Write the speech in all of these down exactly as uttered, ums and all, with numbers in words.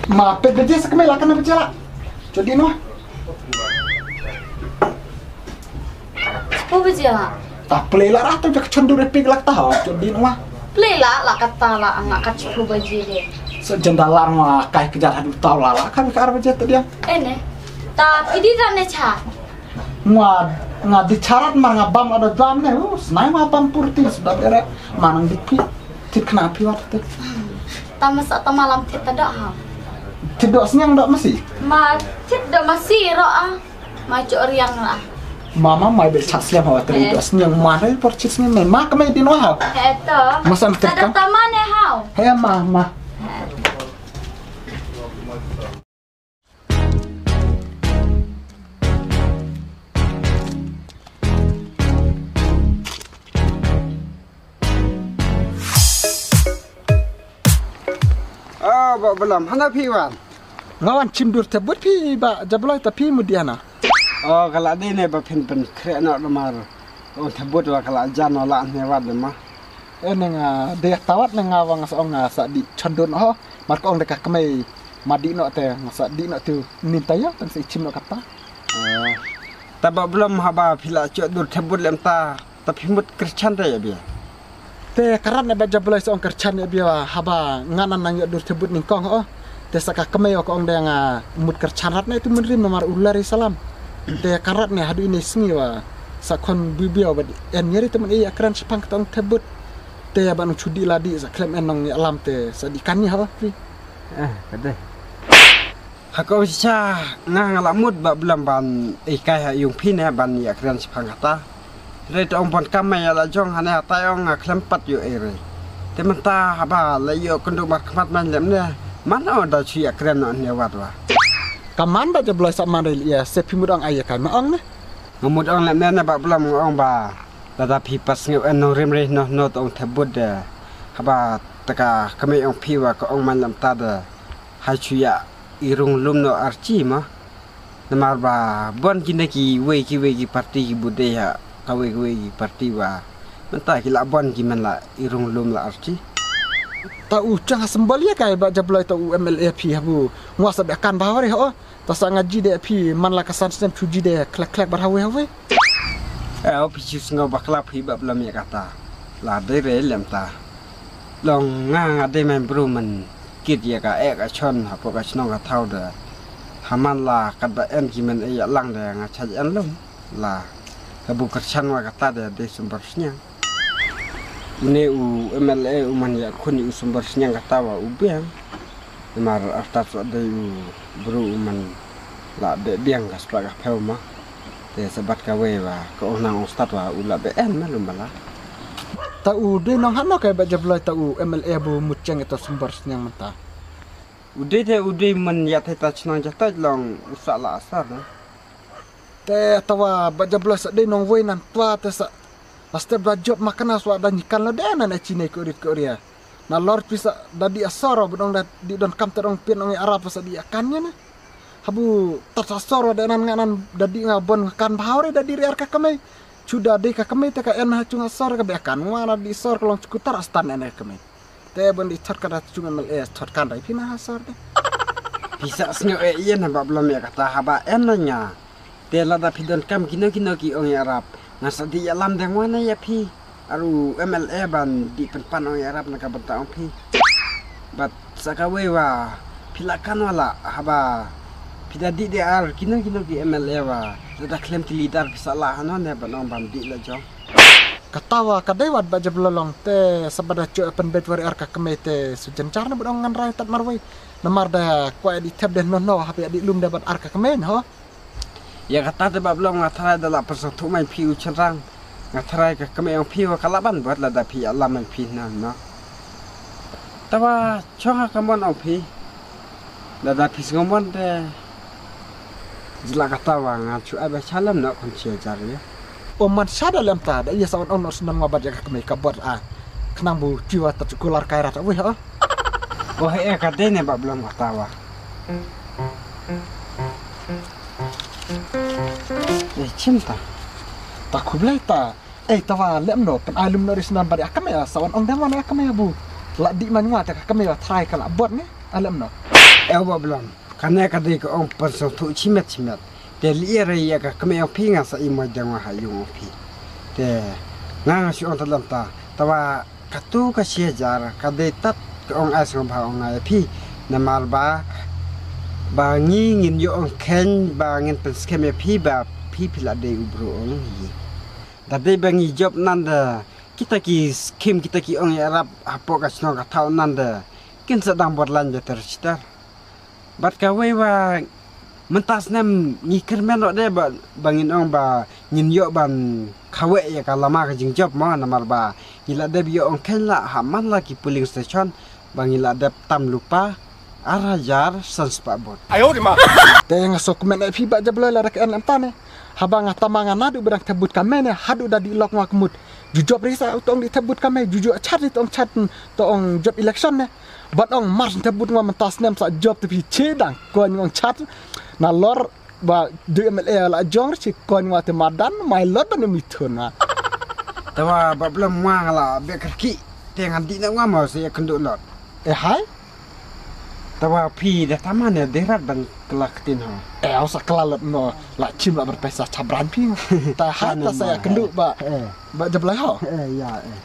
Ma pet baje sa kmie la, katno baje la? Jodi noh. Sepuluh baje la. Ta plie la rata jak chon dur pik la ta. Jodi noh. Plie la la kata la nga kat sepuluh baje de. So jenda lar ma kai kejar hadu tau la la kan kar baje ta dia. Ene. Ta pidi dan ne cha. Nga, nga di charat mar nga bam ada jam ne. Uh, snai ma bam purti sudah bere. Manang di pi. Tit kena pi wat tit. Ta masa ta malam tit ta da ha. Tit dok sniang dok masi. Ma tit dok masi ro ah. Ma cok riang ro ah. Mama mai bel chat sniang hawa teri dok sniang ma ro por chat sniang ma kemai din wahau. He to. Masa tit kan. Taman eh hau. He ma ma. Ah, Bah Blam, hana phi wan? Nga wan chim dur thebut phi Bah Jabloi ta phi mut di hana. Oh, ka la dei ne ba phin pynkhreh noh namar. Ong thebut wa ka la jan wa la ne wa de ma. Eh, ne nga dei tawat ne nga wa nga sa ong nga sa dih chondon ho. Mar ka ong de ka kmei ma dih noh te nga sa dih noh tu nin ta ya tang sa i chim noh kata. Oh. Ta Bah Blam haba phi la chok dur thebut lem ta. Ta phi mut kyrchan te ya bia. Te karat ne Bah Jabloi sa ong kyrchan ya bia haba nga nan nang ïoh dur thebut nyngkong ho. Te sa ka kmei ka ong de nga mut kyrchan rat ne tu mynrim namar u lari salam. Te karat ne hadu ine sngi wa sa khon bibia wa en yari te myn ïa kren shipang ka ong thebut. Te ya ban u chudi ladi sa khlem en nong ïa lam te sa di kan ni haba phi. Eh, ka dei. Ha ka ong shisha nga nga la mut Bah Blam ban ïa kai ha ïung phi ne ban ïa kren shipang kata. Re ta ong ban kam ma ïa la jong hane ha ta ong nga khlem pat ïoh ei re. Te mynta haba la ïoh kynduh markhmat man lem ne. Man ong da shu ïa kren noh ne wat wa. Ka man Bah Jabloi sa man re ïa se phi mut ong ai ïa kai ma ong ne. Nga mut ong lem ne ne Bah Blam nga ong ba. Lada phi pat sngew en nongrim re noh noh ta ong thebut de. Haba ta ka kmei ong phi wa ka ong man lem ta de. Hai shu ïa i rung lum noh archi ma. Namar ba bon kine kiwei kiwei ki parti ki budei ha kawei kawei ki parti wa mynta ki la bon ki man la i rung lum la archi. Ta u chang ha symbol ïa kai Bah Jabloi ta u M L A phi habu ngwa sa beh kan ba hawari ho. Ta sa nga ji de phi man la ka san snem chu ji de khlek khlek bar hawei hawei. Eh, o phi chu sngew bakla phi Bah Blam ïa kata. La dei re lem ta. Long nga nga dei men bru men kit ïa ka eh ka chon hapoh ka chnong ka thaw de. Haman la kat ba en ki men eh ïa lang de nga chaj en lum. La ka bu kyrchan wa kata de dei sumbar sniang. Une u M L A u man ïa khun u sumbar sniang kata wa u biang. Namar artat wa dei u bru u man la be biang ka spah ka phew ma. Te sabat kawei wa ka ong nang ong stad wa u la be en ma lum bala. Ta u dei nong hano kai Bah Jabloi ta u M L A bu mut cheng ito sumbar sniang mynta. U dei te u dei man ïa thei ta chnong jatai long u sa la asar na. Te ta wa Bah Jabloi sa dei nong wei nan twa te sa. Lastep da jop makana swa da nyikan lo de nan e chinei ko rit ko ria. Na lor pisa da di asor ba dong da di don kam ta dong pin ong arap sa di akan ne. Habu tat asor da nan nga nan da di nga bon kan bhaw re da di re ar ka kamai. Chu da di ka kamai te ka en ha chung asor ka be akan nga na di asor ka long chukutar astan en ka kamai. Te ban di thot ka da chung M L A thot kan da pina asor de. Pisa sngew e ien haba blom ya kata haba en na nya. Te lada phi don kam kino kino ki ong ïa rap nga sa di ïa lam deng wan ïa phi. Aru M L A ban di pynpan ong ïa rap na ka bynta ong phi. Bat sa kawei wa phi la kan wa la haba phi da di de ar kino kino ki M L A wa lada khlem ki leader phi sa la hano ne ban ong ban di la jong. Kata wa ka dei wat ba jab lolong te sa ba da cho pynbeit wari ar ka kmei te su jynjar ne ba dong ngan rai tat marwei. Namar da kwai di thep de no no haba di lum de bat ar ka kmei ho. Ïa kata te ba blom nga tharai da la pyrsngewthuh main phi u chynrang. Nga tharai ka kmei ong phi wa ka la ban buat lada phi ïa lam main phi na no. Te wa chong ha ka mon ong phi. Lada phi sngew mon te. Jla kata wa nga chu ai ba chalem no kon chia jar ïa. O man sha da lem ta da ïa sa wan ong no snan nga bat ïa ka kmei ka bot a. Khnang bu chi wa ta chu kular kai ra ta wei ha. O he e ka dei ne ba blom kata wa. Eh, chim ta. Ta khublei ta. Eh, ta wa lem no, pen ai lum no ris nan bari akam ya, sawan ong dang wan akam ya bu. La di man ngwa ta akam ya trai ka la bot ne, a lem no. Eo ba blam. Kane ka dei ka ong pynsngewthuh chimet chimet. Te lyer ïa ka kmie ong phi nga sa i moj dang wa ha ïung ong phi. Te nga nga shu ong ta lam ta. Tawa katu ka shi hajar ka dei tat ka ong ai sngewbha ong ai phi. Namar ba ba ngi ngin ïoh ong khein ba ngin pynskhem ïa phi ba phi phi la dei u bru ong hi. Da dei ba ngi jop nan da kita ki skim kita ki ong ïarap hapoh ka shnong ka thaw nan da kin sa dang bor lan da ter chitar. Bad kawei wa mynta snem ngi kyrmen noh de ba ba ngin ong ba ngin ïoh ban kawei ïa ka lama ka jingjop mo namar ba ngi la dep ïoh ong khein la ha man la ki polling station ba ngi la dep tam lupa ar hajar san spah bot. Ayo di ma. Te nga sok men ai phi ba jabloi la rak en lam tane. Haba nga tama nga nadu berang tebut kame ne hadu da di lok nga kemut. Jujop risa utong di tebut kame juju chat di tong chat tong jop election ne. Bat ong mars tebut nga mentas nem sa jop tepi chedang kon ngong chat. Na lor ba du M L A la jong ri kon nga te madan mai lot ban mi thun na. Tawa ba blem nga la be kerki te ngan di na nga mau se kendu lot. Eh hai. Tawa phi da tama ne de rat ban kela ktin ha. Eh au sa kela lot no la chim la berpesa chabran phi. Ta hai ta sa kendu ba. Eh. Ba jablai ha. Eh ya eh.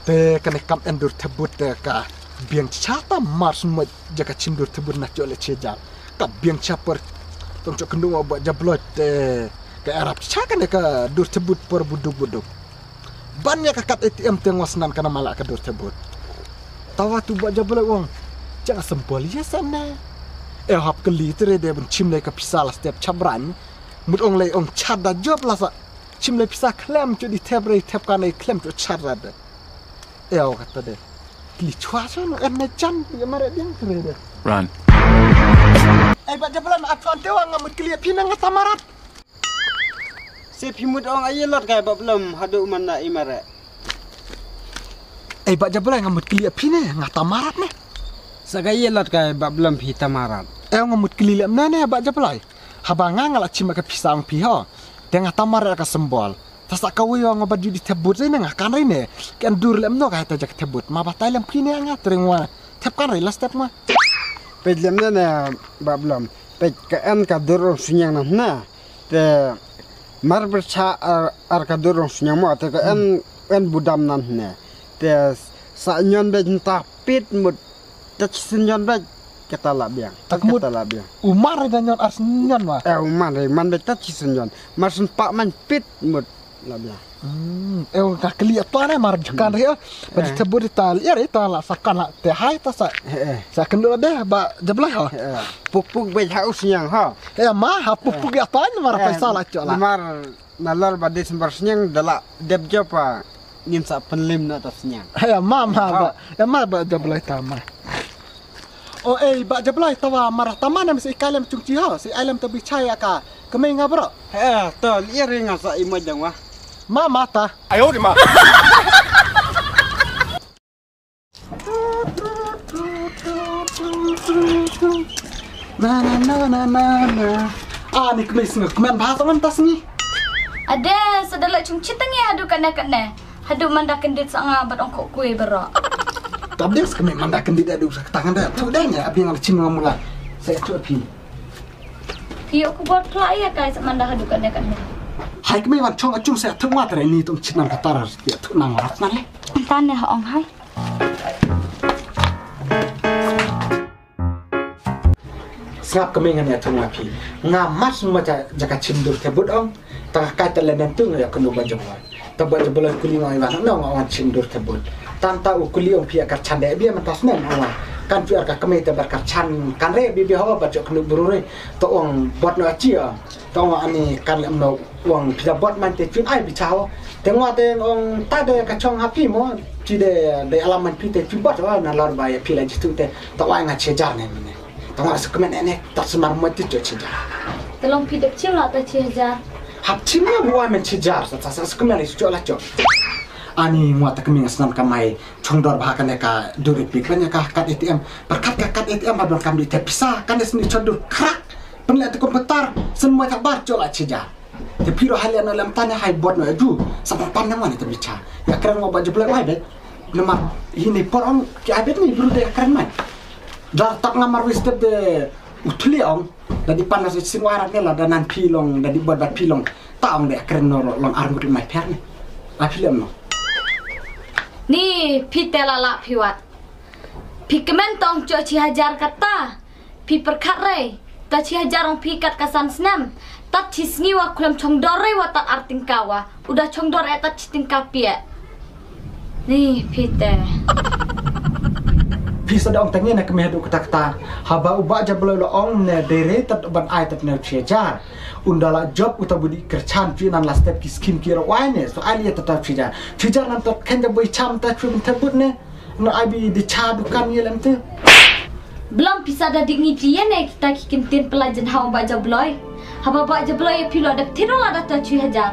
Te kane kam endur tebut te ka biang chata mars mo jaka chim dur tebut na chole chejal. Ka biang chapar tong chok kendu ba jablai te ka arab cha kane ka dur tebut por buduk buduk. Ban ïa ka kat A T M te ngos nan kana mala ka dur tebut. Tawa tu ba jablai wong. Jang sempol ya sana. Eh hap keli tere de ban chim le ka pisa la step chabran. Mut ong le ong chada job la sa. Chim le pisa klem chu di thep re thep ka ne klem chu chada de. Eh ong kata de. Keli chwa so no en ne chan ya mare diang tere de. Run. Eh ba jablai ma atwan te wang ngamut keli pina nga tamarat. Se phi mut ong ai lot kai ba blem hadu man na imare. Ei ba jablai nga mut kli phi ne nga tamarat ne. Sa kai lot kai ba blem phi tamarat. Ei nga mut kli lem ne ne ba jablai. Haba nga nga la chim ka pisa ong phi ho. Te nga tamarat ka sembol. Ta sa ka wei nga ba judi tebut ne nga kan ri ne. Ken dur lem no ka ta jak tebut ma ba tai lem phi ne nga tring wa. Tep kan ri la step ma. Pej lem ne ne ba blem. Pej ka en ka dur ong sunyang na na. Te mar bercha ar, ar ka dur ong sunyang mo te ka en en budam nan ne. Te sa nyon bej nta pit mut. Te chi sin nyon bej kata la biang. Tak mut. Kata la biang. Umar da nyon ar sin nyon ma. Eh umar re man bej ta chi sin nyon. Mar sin pa man pit mut la biang. Hmm, eh ka kli atwa ne mar jukan re. Ba di tebur ta liar ta la sakan la te hai ta sa. Eh eh. Sa kendu de ba jablai ha. Eh. Puk puk bej ha u sunyang ha. Eh ma ha puk puk ya tan mar paisa la chola. Mar na lor ba December sunyang da la dep jopa ngin sa penlim na ta sunyang. Eh ma ma ba. Eh ma ba jablai ta ma. O eh ba jablai tawa mar ta ma nam si kalem chungchi ha si ailem ta bichai aka kemai nga bro. Eh to liar nga sa imoj dang wa. Ma ma ta. Ayo di ma. Na na na na na na. Ah ni kemai sngi kemai bahasa man tas ni. Ade sedala chung chitang ya hadu kane kane. Hadu manda kendit sa nga bat ong kok kue bero. Tabdes kemai manda kendit adu sa tangan dah. Tu dah nya abi ngal chin ngamula. Saya tu api. Phi ïoh khubor khlaiñ ïa kai sa manda haduh katne katne. Hai kmie wan chong achung sa thung ma tare ni tong chinam ka tarar ïa thung nang rat na le. Tane ha ong hai. Sngap kmie ngan ïa thung ma phi. Nga mat ma ja jaka chim dur te bud ong. Ta ka kai ta le nem tu nga ïa kunu ba jong wa. Ta ba jabulai kuli ngai wan no ngai wan chim dur te bud. Tanta u kuli ong phi akar chan de bia mata snem ong wan. Kan phi akar kemai te bar kar chan kan re bi bi hawa ba jok nuk buru re. Ta ong bot no achi a. Ta ong ani kan lem no ong phi da bot man te phi ai bi chaw. Te ngwa te ong ta de ka chong ha phi mo. Phi de de alam man phi te phi bot wa na lor ba ya phi la jitu te. Ta wa nga che jar ne mane. Tang wa sa kmen ene ta sumar mo ti cho chi jar. Te long phi dep chim la ta chi jar. Hap chim ya bua men chi jar sa sa sa kmen cho la cho. Ani ngwa ta kmen snan ka mai chong dor ba ka ne ka duri pik ban ya ka kat A T M. Bar kat ka kat A T M ba don kam di te pisa ka ne sni chon dur krak. Pen le te komputer sen mo ta bar cho la chi jar. Te piro hal ya na lam tane hai bot no edu. Sa pan ne mo ne te bicha. Ya kren mo ba jebla wai be. Namar hi ne por ong ki ai bet ni bru de kren mai. Da tak nga marwis tep de utli ong. Da di pan na sin wara ne la da nan phi long da di bot bat phi long. Ta ong de kren no long armut mai per ne. A phi lem no. Ni phi te la la phi wat. Phi kmen tong cho chi hajar kata. Phi pyrkhat rei. Ta chi hajar ong phi kat ka san snem. Tat chi sngi wa khlem chong dor rei wa tat ar tingka wa. Uda chong dor e tat chi tingka pia. Ni phi te. Phi sa da ong tangi na kemeh du kata kata. Haba u ba jabloi la ong ne dere tat ban ai tat ne chi hajar. Unda la job uta budi kerchan phi nan la step ki skim ki ro wai ne. So ai li tat chi hajar. Chi hajar nan tat ken da boi cham tat chi bin tabut ne. No ai bi di cha dukan ye lem te. Belum pisa da dik ngi ji ye ne kita ki kintin pelajen ha ong ba jabloi. Haba ba jabloi ya phi lo da thiro la da ta chi hajar.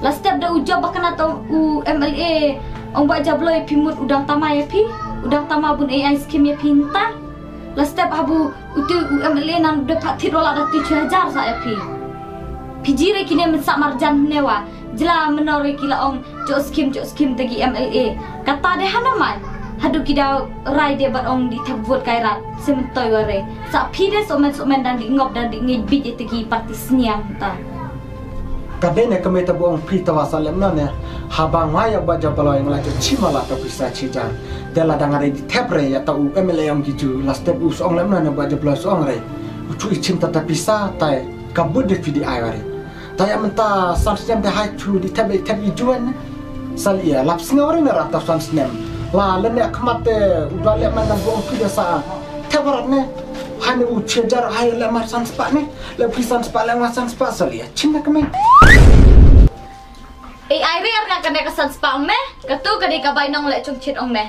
La step da u job bakana to u M L A ong ba jabloi phi mut udang tama ya phi. Udang tama bun A I skim ya phi nta. La step habu utu u M L A nan da pha thiro la da ta chi hajar sa ya phi. Phi ji re kine men sa marjan ne wa. Jla menor ki la ong cho skim cho skim tagi M L A. Kata de hana mai. Hadu ki da rai de bat ong di thep vote kai rat. Sementoi ware. Sa phi de somen somen dan di ngop dan di ngi bit tagi parti sniang ta. Ka de ne kemeta bu ong phi tawa salem na ne. Haba ngai ya ba jabloi ngai la cho chima la ta pisa chi jar. De la dang are di thep re ya ta u M L A ong ki ju la step u song lem na ne ba jabloi song re. U chu i chim ta ta pisa tai ka bud de phi di ai ware. Ta ya mynta san snem te hai chu di thep thep i juan. Sal ia lap sngaw ri na rata san snem. La le ne khmat te u ba le man na bong ki de sa. Thep rat ne. Hai ne u chi jar hai le mar san spa ne. Le phi san spa le mar san spa sal ia. Chin na kame. Ei ai ri ar ka kane ka san spa ong me. Ka tu ka de ka bai nong le chung chit ong me.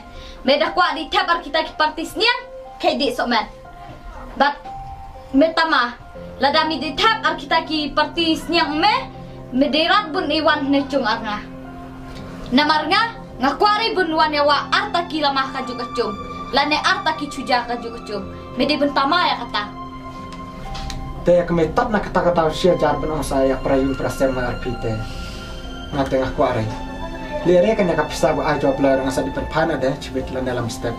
Me da kwa di thep ar kita ki parti sniang. Kei di sok man. Bat me tama lada mi di thep ar kita ki parti sniang me me di rat bun iwan ne chung ar nga. Namar nga nga kwari bun wan ya wa ar ta ki lama ka juk ka chung lane ar ta ki chuja ka juk ka chung me di bun tama ya kata. Te ya kame tat na kata kata sia jar bun ong sa ya prayung prasem nga ar pite. Nga te nga kwari. Lere kan ya ka pisa bu ai job la nga sa di pen phana de chibit la dalam step.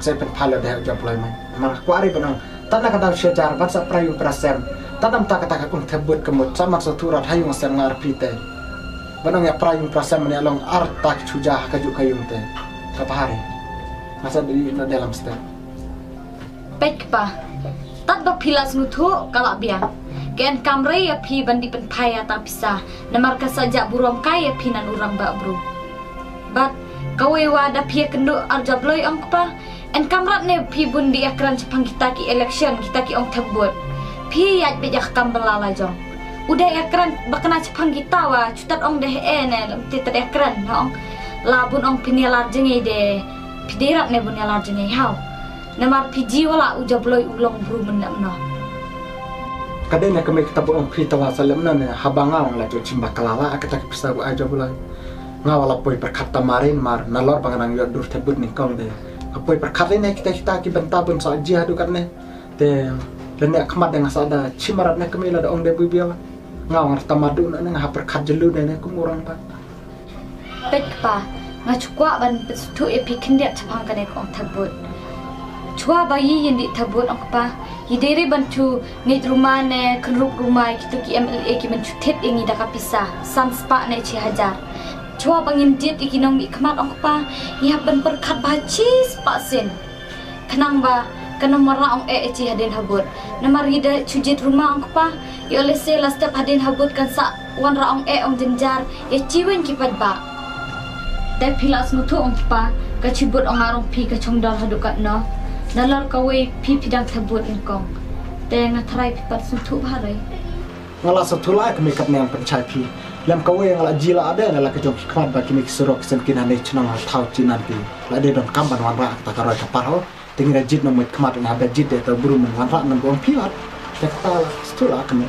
Sa pen phala de job lai mai. Mang kwari bun ong. Tana ka dau shi jar ban sa prai u prasem. Tana mta kata ka kum thebut ka mut sa man sa turat hayung sem ngar pite. Ban ong ya prai u prasem ne long ar tak chuja ka ju ka yung te. Ka pahari. Masa di na dalam step. Pek pa. Tat ba phi la snguthu ka la biang. Ken kamre ya phi ban di pen phai ya ta pisa. Namar ka sa ja burom kai ya phi nan urang ba bru. Bat kawei wa da phi ya kendu ar jabloi ong kpa. En kamrat ne phi bun di akran chapang kita ki election kita ki ong thebut. Phi yaj bejak kam belala jong. Udah akran bakna chapang kita wa chutat ong deh e ne lem ti tad akran na ong. La bun ong phi ne lar jenge de phi derat ne bun ya lar jenge hau. Namar phi ji wala u jabloi u long bru men lem no. Kadai na kami kita bu ong phi tawa salem na ne habang ong la jo chimba kalala kata ki pisa bu ai jabloi. Nga wala poi perkhat tamarin mar nalor bang nang yot dur thebut ni kong de. Ka poi perkhat ne kita kita ki benta bun sa ji hadu kat ne. Te lene khmat de nga sa da chimarat ne kami la da ong de bu biawa. Nga wang tamadu na ne nga ha perkhat jelu de ne kum urang ba. Pek pa nga chukwa ban petsuthu e phi khyndiat chapang kane kong thebut. Chwa ba yi yin di thebut ong kpa. Yi deri ban chu ngit rumah ne kynrup rumah kitu ki M L A ki ban chu thet e ngi da ka pisa san spa ne chi hajar. Chwa ba ngin dit i ki nong mi khmat ong kpa. Ngi hap ban perkhat ba chi spa sin. Khnang ba kan ong mara ong e chi hadin habut. Namar yi da chu jit rumah ong kpa. Yo le se la step hadin habut kan sa wan ra ong e ong jinjar ya chi wen ki pat ba. Te phi la snguthu ong kpa ka chi but ong arong phi ka chong dor hadu kat no. Nalar ka wei phi phi dang thabut ong kong. Te nga tharai phi pat snguthu ba rai. Nga la snguthu la ka me kat ne ang pen chai phi. Lem ka wei nga la ji la ade nga la ka jong ki khmat ba kini ki surok sen kin hane chnong ha thau chi nan phi. La de don kam ban wan ra ta ka roi ka par ho. Te ngi da jit na mut khmat na da jit de ta bru men wan ra na bom piat. Te kata stu la kane.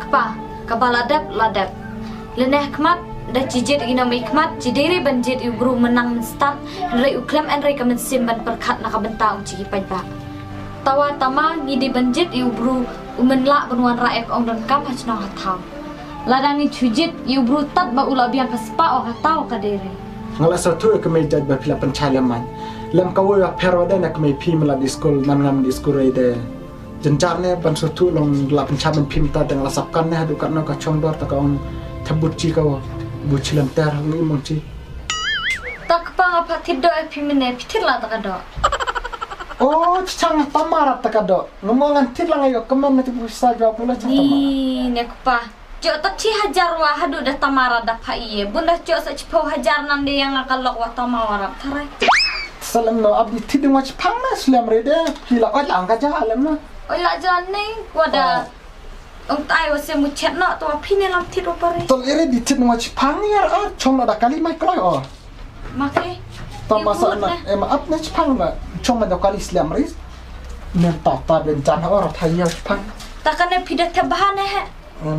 Kpa ka ba la dep la dep. Leneh khmat da chi jit ina mai khmat chi deri ban jit u bru menang men stat. Hynrei u klem hynrei ka men sim ban perkhat na ka benta ung chi ki paid ba. Tawa tama ngi di ban jit u bru u men la ban wan ra ek ong don kam ha chnong ha thaw. Lada ngi chu jit u bru tat ba u la biang ka spa o ka taw ka deri. Nga la sngewthuh ïa ka mei jait ba phi la pynshai lem man. Lem kawei ba pher wa dei na ka mei phi, me la dih skul man ngam dih skul re de. Jynjar ne ban sngewthuh long la pynshai man phi mynta, dang la sap kan ne haduh katno ka chong dor ta ka ong thep but chi ka wa. Bu chi lem ter ngi mong chi. Ta kpa nga pha thit doh ïa phi mynne, phi thit la ta ka doh. O, chi chang ta mara ta ka doh. Nga mo ngan thit la nga ïoh kmen na ti bu sa jwa bu la chang ta mara. Ni ne kpa. Jok ta chi hajar wa haduh da ta mara da pha ïe. Bun da jok sa chiphew hajar nan de ïa nga ka lok wa ta mara tharai. Sa lem no, ap di thit ding wa chi phang na slem re de. Phi la oi la ang ka ja lem no. Oi la ja ne wa da. Ong tai wa se mu chet no to phi ne lam thit wa pare. Tol ere di thit ding wa chi phang ïa a chong no da kali mai kloi o. Ma ke. Ta ma sa na, em ap ne chi phang na. Chong ma da kali slem re. Nem ta ta ben jan ha ora tha ïa chi phang. Ta ka ne phi da te bha ne he.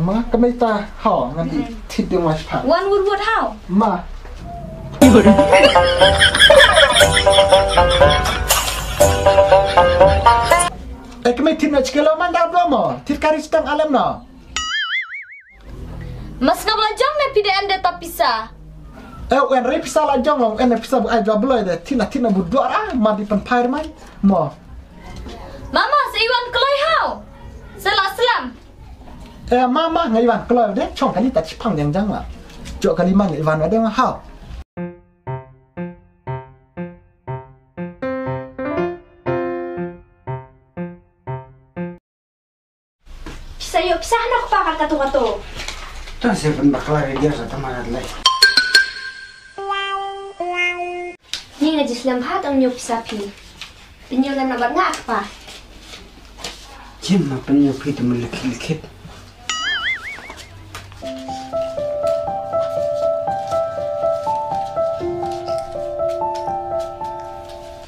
Ma ka mei ta ha ngan di thit ding wa chi phang. Wan wut wut hau. Ma. E ka mei thit na chi kilo man da blo mo. Thit kari stang alem no. Mas ngam la jong ne phi da en de ta pisa. E u en re pisa la jong long, en ne pisa bu ai jwa bloi de, thit na thit na bu duar a, ma di pan phai mai. Mo. Mama, sa iwan kloi hau. Sa la slam. E mama, nga iwan kloi de, chong kali ta chi phang jang jang la. Jok kali ma nga iwan wa de ma hau. Pisa ïoh pisa hano kpa kan kato kato. To se pynbakla re dia sa tamara lai. Ni nga jislem ha tang ïoh pisa phi. Pynïoh lem na bad nga kpa. Jim ma pynïoh phi tu melikhit likhit.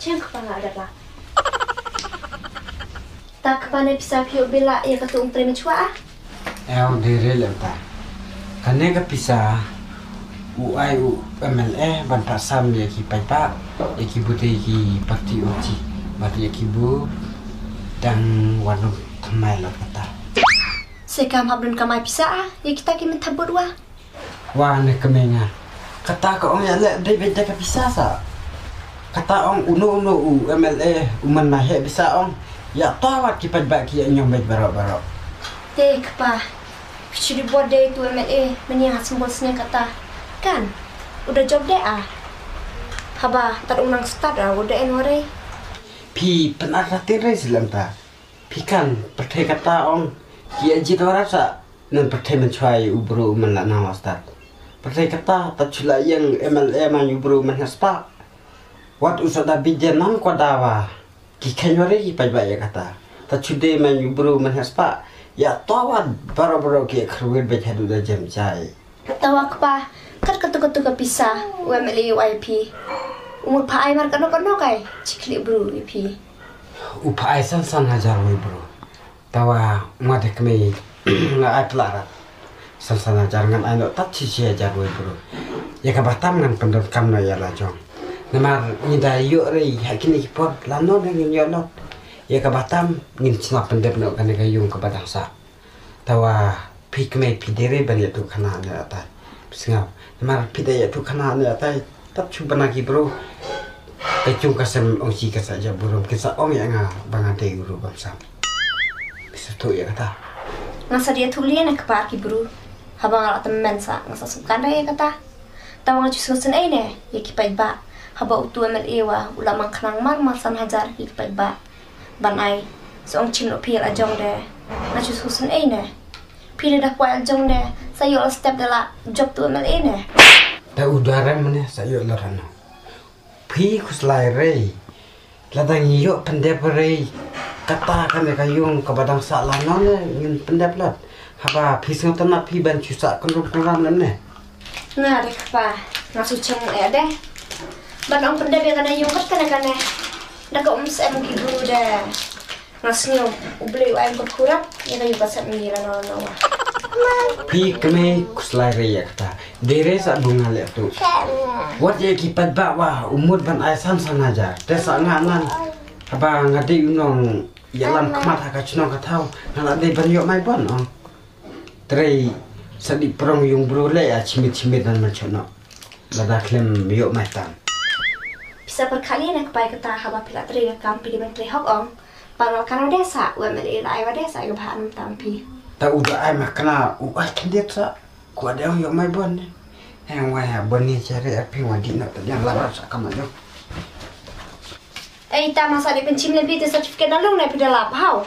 Jim kpa nga ada lah. Ta kpa ne pisa phi u bila ïa katu um trei machwa ah. Ew de re lem ta. Kane ka pisa u ai u M L A ban phah sam ïa ki paidbah, ïa ki bute ki parti u chi. Bad ïa ki bu dang wan u thymmai lot kata. Se kam hap don kamai pisa ah, ïa kita ki mynta bud wa. Wa ne kmie nga. Kata ka ong ïa leh dei beit da ka pisa sa. Kata ong uno uno u M L A u man na heh pisa ong. Ïa to wat ki paidbah ki ïa ñiong beit baroh baroh. Te kpa. Phi shu di bor dei tu M L A mynne ha symbol sne kata. Kan. U da jop de ah. Haba tad u nang stad ah u da en warei. Phi pynat ratin rei slem ta. Phi kan pyrthei kata ong ki ïa jied warat sa. Nan pyrthei mynshwa ïa u bru u man la nang la stad. Pyrthei kata ta chu la ïeng M L A man u bru man ha spah. Wat u sa da bit de nan kwada wa ki khein wari ki paidbah ïa kata. Ta chu de man u bru man ha spah. Ïa to wat baroh baroh ki ïa kyrwit beit haduh da jem jai. Tawa kpa, kat katu katu ka pisa, u M L A u ai phi. U mut pha ai mar kano kano kai, chi khlieh bru ïa phi. U pha ai san san hajar wei bru. Tawa nga de kmie nga ai pla rat. San san hajar ngan ai noh tat chi chi hajar wei bru. Ïa kaba tam ngan pyndonkam noh ïa la jong. Namar ngi da ïoh rei ha kine ki por la noh de ngin ïoh noh. Ïa kaba tam ngin sngap pyndep noh kane ka ïung kaba dang sah. Tawa phi kmie phi dei re ban ïathuh khana ne atai. Phi sngap. Namar phi da ïathuh khana ne atai. Tap chu bana ki bru. Ka jong ka sem ong chi ka sa ja burom kin sa ong ïa nga ba nga dei u ruh bam sam. Phi sa thuh ïa kata. Nga sa ïathuh lei na kpa ki bru. Haba nga la tymmen sa nga sa sngewkan ïa kata. Tawa nga ju sngewsynei ne ïa ki paidbah. Haba utu M L A wa u la mang khnang mar mar san hajar ïa ki paidbah. Ban ai. Sa ong chim noh phi la jong de. Nga ju sngewsynei ne. Phi lada kwah la jong de. Sa ïoh la step de la jop tu M L A ne. Da u darem ne sa ïoh la rano. Phi khuslai rei. Lada ngi ïoh pyndep rei. Kata kane ka ïung kaba dang sah la none ngin pyndep lat. Haba phi sngewtynnat phi ban shu sah kynrum kynram lem ne. Nga de kpa, nga shu chong eh de. Ban ong pyndep ïa kane ïung kat kane kane. Da ka um sem ki bru de. Nga sngew u Blei u ai kum khurap ïa ka ïung ka sem ngi la no no wa. Phi kmie khuslai re ïa kata. Dei re sa du nga leh tu. Wat ïa ki paidbah wa u mut ban ai san san hajar. Te sa nga nan. Haba nga dei u nong ïalam khmat ha ka chnong ka thaw. Nga la dei ban ïoh mai ban ong. Trei sa dih prong yung bru le a chimit chimit nan man chot noh. Lada khlem ïoh mai tam. Pisa pyrkhat ïa ne kpai kata haba phi la trei ka kam phi dei ban trei hok ong. Pangal kan wade sa, wa me la ai wade sa ka ba hanam tam phi. Ta u da ai ma kana u ai khyndiat sa. Ku wade ong ïoh mai bon ne. Heng wa ya bon ne chare a phi wa di na ta jang la sa kam jo. Ei ta masa di pynchim le phi te certificate na long ne phi da lap hau.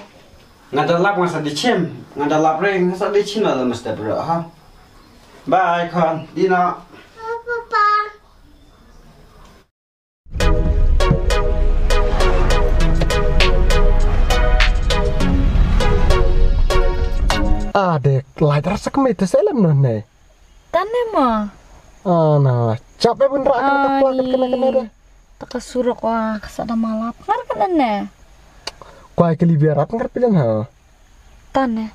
Nga da lap nga sa di chim, nga da lap re nga sa di chim la mesti bro ha. Bye khon, di na. Papa. Ah, dek, lai dar sak mai te selem no ne. Tane ma. Ah, na, chap e bun ra kan ka plak kan kan de. Ta ka surok wa ka sa da malap ngar kan ne. Kwai ka li biarat ngar pidan ha. Tane.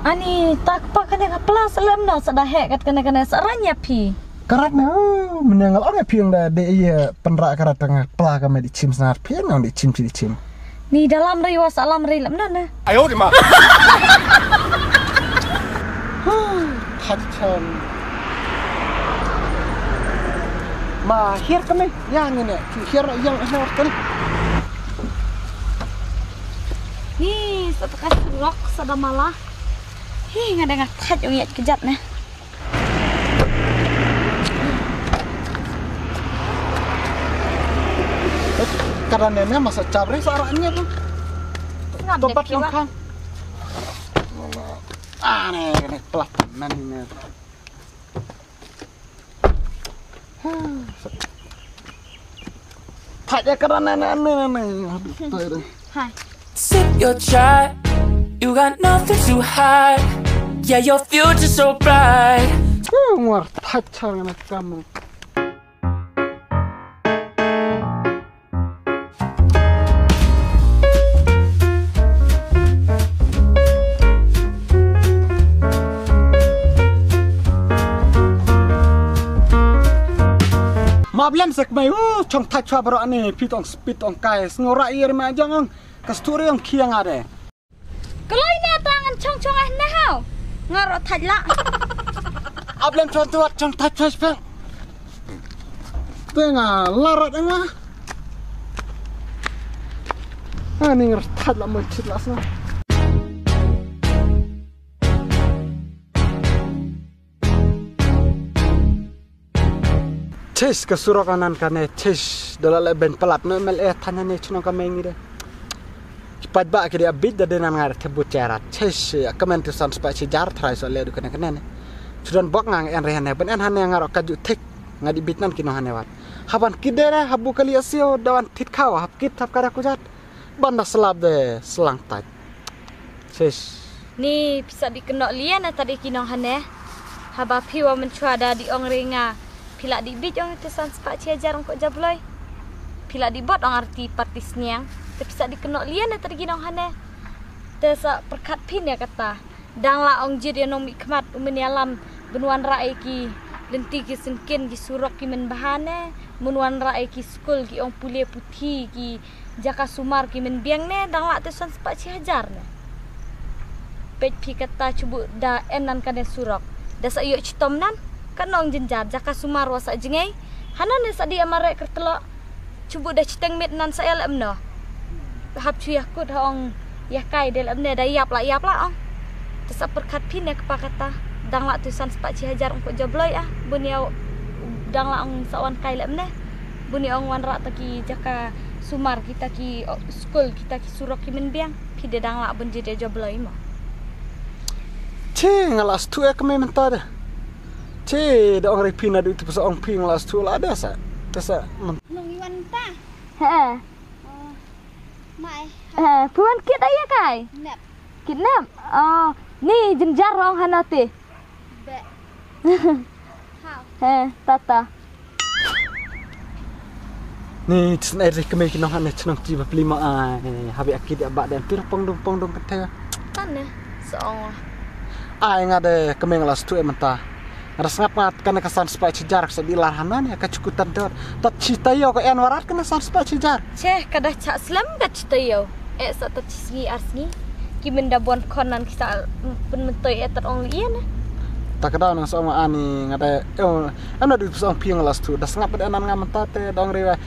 Ani tak pa kane ka pla sa lem no sa da he kat kane kane sa ranya phi. Karat na, mene ngal ong phi ong da de iya penra karat tanga pla ka me di chim snar phi ong di chim chi di chim. Ni dalam ri wa sa lam ri lem no na. Ayo di ma. Thachan. Ma hir kane ya ngene. Hir yang hir kane. Ni sa ta ka surok sa da mala. Hi nga da nga thaj ong ïa kejat ne. Kada ne ne masa chap re sa ra ne tu. Ngam Topat dek yang kiwa. Khang. Ah ne ne pelat nan ne. Thaj ya karan na na na na. Hai. Sip your chai, you got nothing to hide. Yeah, your future's so bright. Ngor thaj char na kam. Ma blem sek mai u chong thach chwa bro ani pit ong spit ong kai sngora ir ma jong ong kasturi ong khiang are. Kalai na ta ngan chong chong ah na hau. Nga ro thaj la. Ablem chong tuat chong thaj chwa speng. Te nga la rat nga. Ani nga ro thaj la mo chit la sna. Chish ka surok anan kane chish da la le ben palat no M L A thana ne chno ka mengi de. Pat ba ki de abit da de nan ngar te bu chera chish ya kamen tu san spa chi jar trai so le du kane kane ne. Chudan bok ngang en re ne ben en hane ngar ka ju thik nga di bit nan ki no hane wat. Haban ki de re habu kali asio dawan tit khawa hap kit hap kada kujat. Ban da slap de slang tait. Sis. Ni pisa di kynnoh lian ata di ki nong hane. Haba phi wa mynchwa da di ong ringa. Phi la di bit ong te san spah chi hajar ong ko jabloi. Phi la di bot ong arti parti sniang. Te pisa di kynnoh lian ata di ki nong hane. Te sa pyrkhat phi ne kata. Dang la ong jit ïa nong mih khmat u men ïalam ban wanrah ïa ki lynti ki syngkien ki surok ki men bha ne, men wanrah ïa ki skul ki ong pule puthi ki jaka sumar ki men biang ne, dang lah te san spah chi hajar ne. Peit phi kata chubu da en nan kane surok. Da sa ïoh chitom nan, ka nong jynjar jaka sumar wa sa jngai. Hana ne sa di amare kertelo. Chubu da chiteng mit nan sa ïa lem no. Hap chu ïa kut ha ong ïa kai de lem ne da ïap la ïap la ong. Te sa pyrkhat phi ne kpa kata. Dang la tu san spah chi hajar ong ko jabloi ah. Bun ïa dang la ong sa wan kai lem ne. Bun ïa ong wanrah ta ki jaka sumar kita ki oh, skul kita ki surok ki men biang. Phi de dang la bun jide jabloi mo. Che nga la stu ek me mynta de. Che da ong ri phi na du tu sa ong phi nga la stu la de sa. Te sa. Nong iwan ta. He. Oh. Mai. He, puan kit aya kai? Nep. Kit nep. Oh, ni jynjar rong hana te. Be. Hau. He, tata. Ni chnai ri kemai ki nong hana chnong chi ba pli ma ai. Habi akit ya ba den pir pong dong pong dong kete. Tan ne. Song. Ai nga de kemai nga la stu e mynta. Nga da sngap nga kane ka san spah chi jar ka sa di lar hana ne ka chukutan dot. Tat chi tayo ka en warat kane san spah chi jar. Che ka da cha slem ka chi tayo. E sa tat chi sngi ar sngi. Ki men da bon khon nan ki sa pynmyntoi e tat ong li ne. Ta ka daw nang song ani nga da, eh, ana du song phi nga la suthu. Da sngap da nan nga mynta te dong rewa.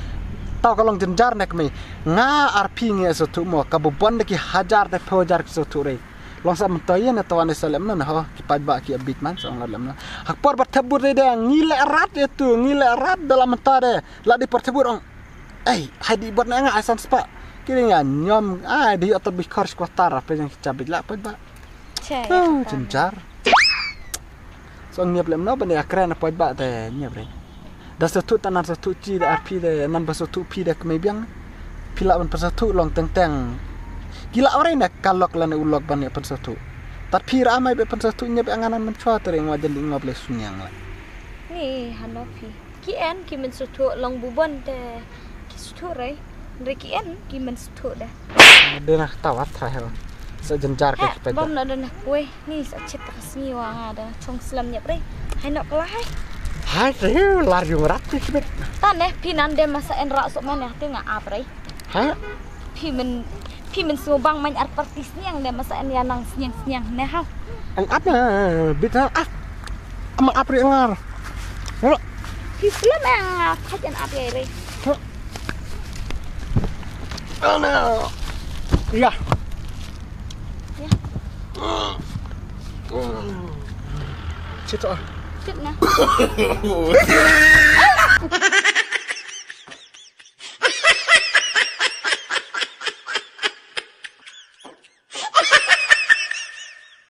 Taw ka long jynjar ne kmie. Nga ar phi ngi suthu mo ka bubon de ki hajar de phew hajar ki suthu re. Long sa mynta ïa ne tawan sa lem na ho ki paidbah ki abit man song la lem na. Hak por ba thebur de de ngi le rat ïa tu ngi le rat da la mynta de. La di por thebur ong. Ei, hai di bot na nga ai san spa. Kiri nga nyom ai di otot bi khor squatter apa yang ki cabit la paidbah. Che. Oh, jynjar. So ngiap lem no bani akren apoy ba te ngiap re. Da sothu ta nan sothu chi da arphi de nan ba sothu phi de kmai biang. Phi la ban pa sothu long teng teng. Ki la ore ne kalok la ne ulok ban ne pan sothu. Tat phi ra mai be pan sothu ngiap angan nan chwa te re ngwa jan di ngop le sunyang la. Ni hano phi. Ki en ki men suthu long bubon te ki suthu re. Re ki en ki men suthu de. De na tawat tra hel. Sa jynjar ka ki pet. Bom na de na kue ni sa chit ka sngi wa nga de chong slam nyep re. Hai nok la hai. Hai re lar yung rat ki pet. Ta ne phi nan de masa en ra sok man ya te nga ap re. Ha? Phi men phi men sngewbang man ar parti sniang ne masa en ya nang sniang sniang ne ha. Ang ap na bit na ap. Ama ap ri ngar. Phi slem ang khat en ap ya re. Ana. Ya. Ya. Chito. Chit na.